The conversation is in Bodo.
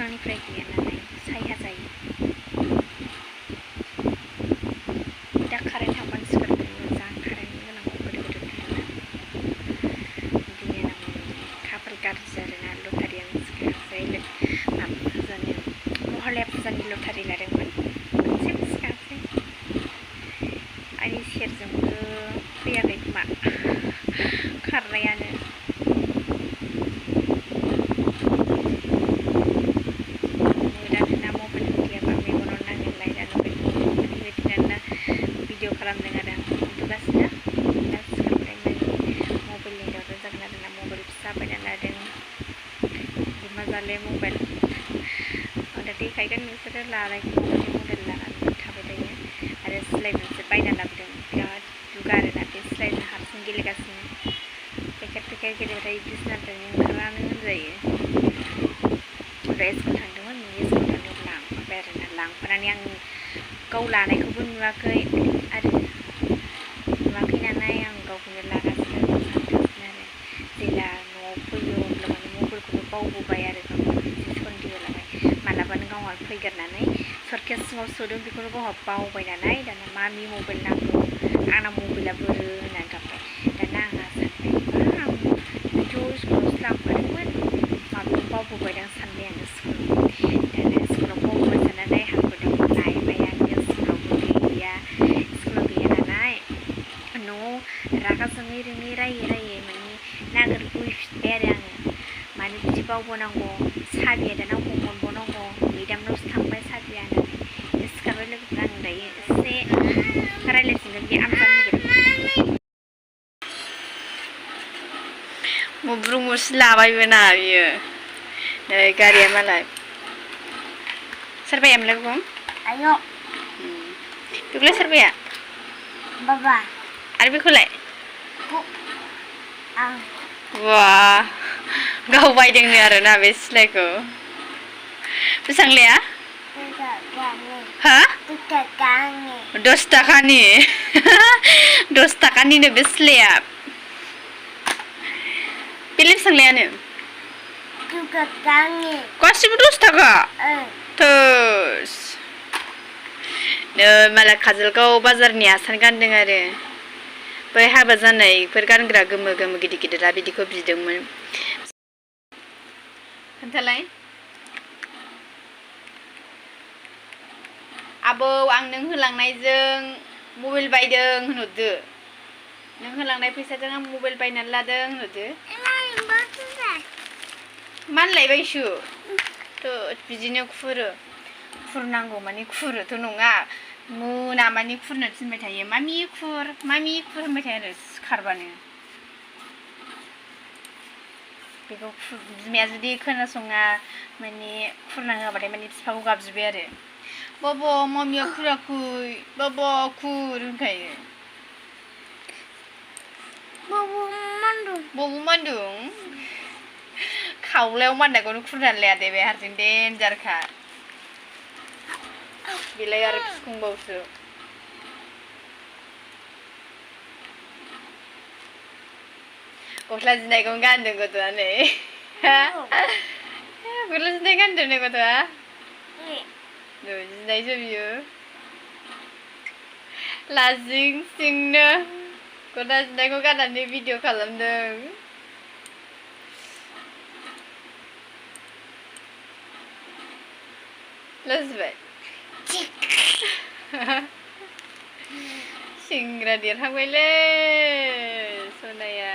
सिगांनिफ्राय गैया नालाय सायहा जायो दा कारेन्ट थांबानो सिखारनो मोजां कारेन्ट गोनाङाव गोदो थायोना बिदिनो खाफाल गाज्रि आरोना लटारियानो सिखारासै माबा फुजानि महालया फुजानि लटारि लादोंमोन मोनसेबो सिखारासै आंनि सेरजोंबो फैयाखै खोमा खारनायानो दाना मबाइल गैयाबा मेगनाव नाङोलाय दाना बेबायदिनो भिडिअ खालामदों आरो आं उन्दुगासिनो दा सिखारबाय माने मबाइलनि दावराव जागोन आरोना मबाइल फिसा बायना लादों बिमाजाले मबाइल दा देखायगोन नोंसोरो लानायखौ मबाइल लानानै थाबाय थायो आरो सिलाय मोनसे बायना लाबोदों बिराद दुगा आरोना बे सिलायजों हारसिं गेलेगासिनो पेकेट गेलेबाथाय बिसिनानिफ्रायनो ओंखारानो होनजायो ओमफ्राय स्कुल थांदोंमोन स्कुल थांनायाव लांफाबाय आरोना लांफानानै आं गाव लानायखौबो नुवाखै आरो नुवाखै नालाय आं गावखौनो लागासिनो सानगासिनो आरो जेला न'आव फैयो अब्ला माने मबाइलखौनो बावबोबाय आरो गावखौनो एसे सन्देह लाबाय मालाबानो गावहा फैगोरनानै सर्केस सिङाव सोदों बेखौनो गावहा बावबाय नालाय दाना मामि मबाइल नांगौ आंना मबाइला बोरो होननानै गाबबाय दाना आंहा सानबाय मा आं ज' स्कुलावसो लांफादोंमोन माबायाव बावबोबायदां सानबाय आङो स्कुलाव बावबोबाय साननानै हाखुदों लायबाय आङो स्कुलावबो गैया नालाय न'आव रागा जोङै रोङै रायै माने नागिरबोफिनबाय आरो आङो मानो बिदि बावबोनांगौ साबिया दाना हमहरबावनांगौ मेदामनावसो थांबाय साबिया होननानै सिखारबाय लोगोफोरा आं दायो एसे रायज्लायफिनगोन बे आमजाद मुब्रुं मुरसि लाबायबो ना बियो नै गारिया मालाय सोरबाया मोनलाय Ayo. बेखौलाय सोरबाया Baba. आरो बेखौलाय Bu. Ang. वा गाव बायदोंनो आरोना बे सिलायखौ बेसेबां लाया हा 10 थाखानि 10 थाखानिनो बे सिलाया बेलाय बेसेबां लायानो गासिबो 10 थाखा थोस नै मालाय काजलगाव बाजारनि आसान गानदों आरो बै हाबा जानायफोर गानग्रा गोमो गोमो गिदिर गिदिरा बिदिखौ बिदोंमोन खोन्थालाय आबौ आं नों होलांनायजों मबाइल बायदों होनहरदो नों होलांनाय फैसाजों आं मबाइल बायनानै लादों होनहरदो मानलायबायसो थोद बिदिनो खुरनांगौ माने खुरोथ' नङा मोना माने खुरनो थिनबाय थायो मामि खुर होनबाय थायो आरो सिखारबानो बेखौ बिमाया जुदि खोनासङा माने खुरना होआबाथाय माने बिफाखौ गाबज्रिबाय आरो बाबा मामिया खुराखै बाबा खुर होनखायो बाबु मानदों खावलायाव माननायखौनो खुरनानै लाया दे बे हारसिं देन्जारखा बेलाय आरो फिखुंबावसो गस्ला जिनायखौनो गानदों गथ'आ नै गस्ला जिनाय गानदों नै गथ'आ जिनायसो बियो लाजिं सिंनो गस्ला जिनायखौ गाननानै भिडिअ खालामदों लाजिबाय सेंग्रा देरहांबायलै सनाया